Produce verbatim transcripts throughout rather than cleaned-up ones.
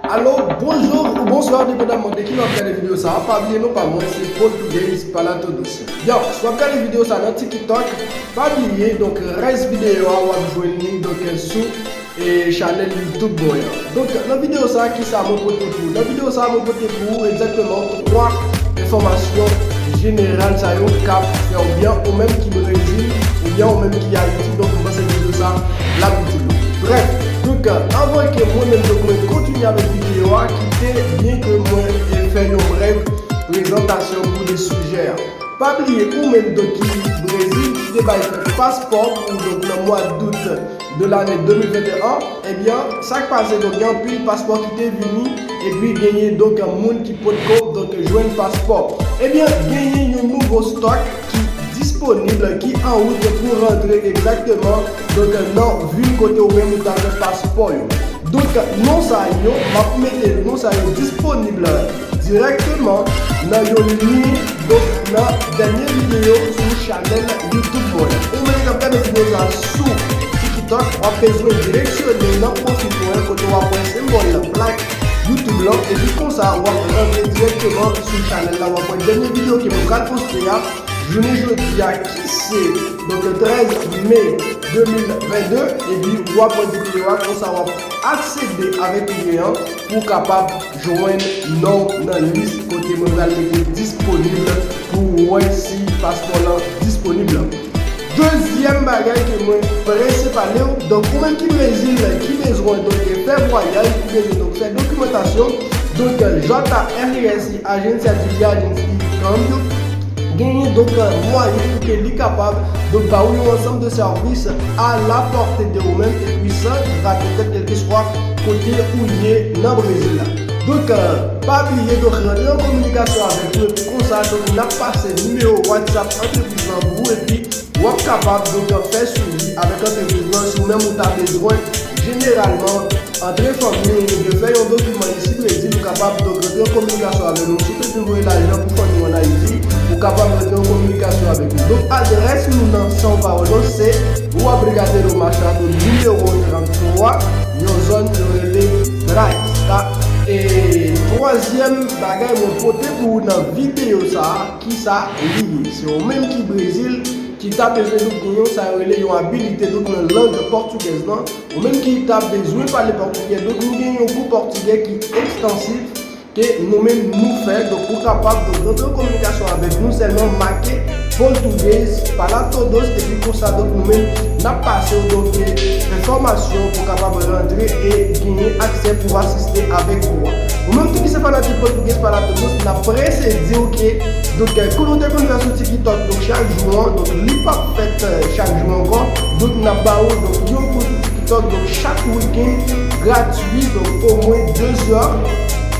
Alo, bonjou ou bonswa, depandaman de ki lè w ap gade videyo sa a. Pa bliye non pa mwen, se Português para Todos. Yo, si w ap gade videyo sa a nan TikTok, pa bliye, donk, rès videyo a w ap jwenn li, donk, sou, e, chanèl YouTube mwen an. Donk, nan videyo sa a, ki sa mwen pote pou ou? Nan videyo sa a, mwen pote pou ou egzakteman twa enfòmasyon jeneral sa yo k ap fè w byen, ou menm ki Brezil, oubyen ou menm ki Ayiti. Donk, mwen panse videyo sa a l ap itil ou. Brèf, donk, anvan ke mwen menm, donk, mwen kontinye avèk videyo a, kite byen ke mwen, e, fè yon brèf prezantasyon pou de sijè a. Pa bliye, ou menm, donk, ki Brezil, ki te bay fè paspò pou ou, donk, nan mwa dout de lane de mil venteyen, ebyen, sa k pase, donk, gen anpil paspò ki te vini, epi genyen, donk, moun ki potko, donk, jwenn paspò. Ebyen, genyen yon nouvo stòk ki disponib, ki an wout pou rantre egzakteman, donk, nan vil kote ou menm ou ta fè paspò yo. Donk, non sa yo, m ap mete non sa yo disponib dirèkteman nan yon lyen, donk, nan dènye videyo sou chanèl YouTube mwen. Ou menm k ap gade videyo sa sou TikTok, w ap bezwen direksyone nan pwofil mwen kote w ap wè senbòl plak YouTube lan, epi konsa w ap rantre dirèkteman sou chanèl la, w ap wè dènye videyo ke mwen pral poste a jounen jodi a, ki se, donk, trèz me de mil vennde, epi w ap wè videyo a, konsa w ap aksede avèk lyen an pou w kapab jwenn non w nan lis kote mwen pral mete disponib pou w wè si paspò lan disponib. Dezyèm bagay ke mwen prese pale w, donk, ou menm ki Brezil, ki bezwen, donk, fè vwayaj, ki bezwen, donk, fè dokimantasyon, donk, J A R S I, Agência de Viagens e Câmbio, genyen, donk, mwayen pou ke li kapab, donk, ba ou yon ansanm de sèvis à la portée de ou menm, epi san rate tèt, kèlkeswa kote ou ye nan Brezil la. Donk, pa bliye, donk, rantre an kominikasyon avèk nou, epi konsa, donk, n ap pase nimewo WhatsApp antrepriz lan pou ou, epi w ap kapab, donk, fè swivi avèk antrepriz lan si ou menm ou ta bezwen, jeneralman, antre fanmi w, oubyen fè yon dokiman isi Brezil, ou kapab, donk, rantre an kominikasyon avèk nou. Si w te vin voye lajan pou fanmi w ann Ayiti, ou kapab rantre an kominikasyon avèk nou. Donk, adrès nou nan São Paulo se Rua Brigadeiro Machado, nimewo tranntwa, yon zòn yo rele Braz, ta. E twazyèm bagay mwen pote pou ou nan videyo sa a, ki sa li ye? Se ou menm ki Brezil, ki ta bezwen, donk, gen yon sa yo rele yon abilite, donk, nan lang pòtigèz lan. Ou menm ki ta bezwen pale pòtigè, donk, nou gen yon kou pòtigè ki ekstansif ke nou menm nou fè. Donk, ou kapab, donk, rantre an kominikasyon avèk nou, sèlman make Português para Todos, epi konsa, donk, nou menm n ap pase w, donk, e, enfòmasyon pou w kapab rantre e genyen aksè pou w asiste avèk kou a. Ou menm tou ki se fanatik Português para Todos, n ap prese di w ke, donk, e, kou nou te konn fè sou TikTok, donk, chak jou an, donk, li p ap fèt, e, chak jou ankò. Donk, n ap ba ou, donk, yon kou sou TikTok, donk, chak wikenn, gratui, donk, omwen de zè,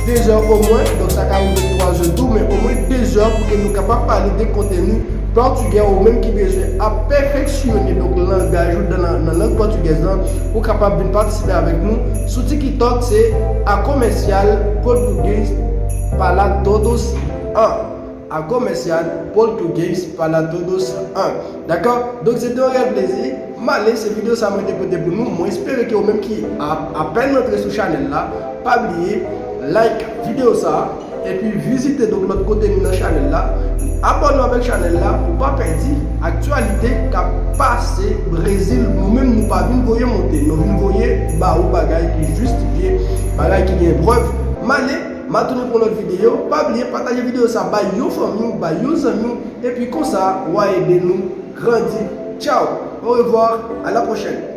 de zè omwen, donk, sa ka rive twa zè tou, men omwen de zè pou ke nou kapab pale de konteni pòtigè, ou menm ki bezwen ap pèfeksyone, donk, langaj ou nan, nan lang pòtigèz lan, ou kapab vin patisipe avèk nou sou TikTok, se a comercial português para todos an. A comercial português para todos an. Dakò? Donk, se te yon rèl plezi. M ale, se videyo sa mwen te pote pou nou. Mwen espere ke ou menm ki ap, apèn rantre sou chanèl la, pa bliye like videyo sa a, epi vizite, donk, lòt konteni nan chanèl la. Abòne w avèk chanèl la pou w pa pèdi aktyalite k ap pase Brezil. Nou menm, nou pa vin voye monte, nou vin voye ba ou bagay ki jistifye, bagay ki gen prèv. M ale, m a tounen pou yon lòt videyo. Pa bliye pataje videyo sa, bay yon fanmi w, bay yon zanmi w, epi konsa, w a ede nou grandi. Tchao, au revoir, à la prochaine.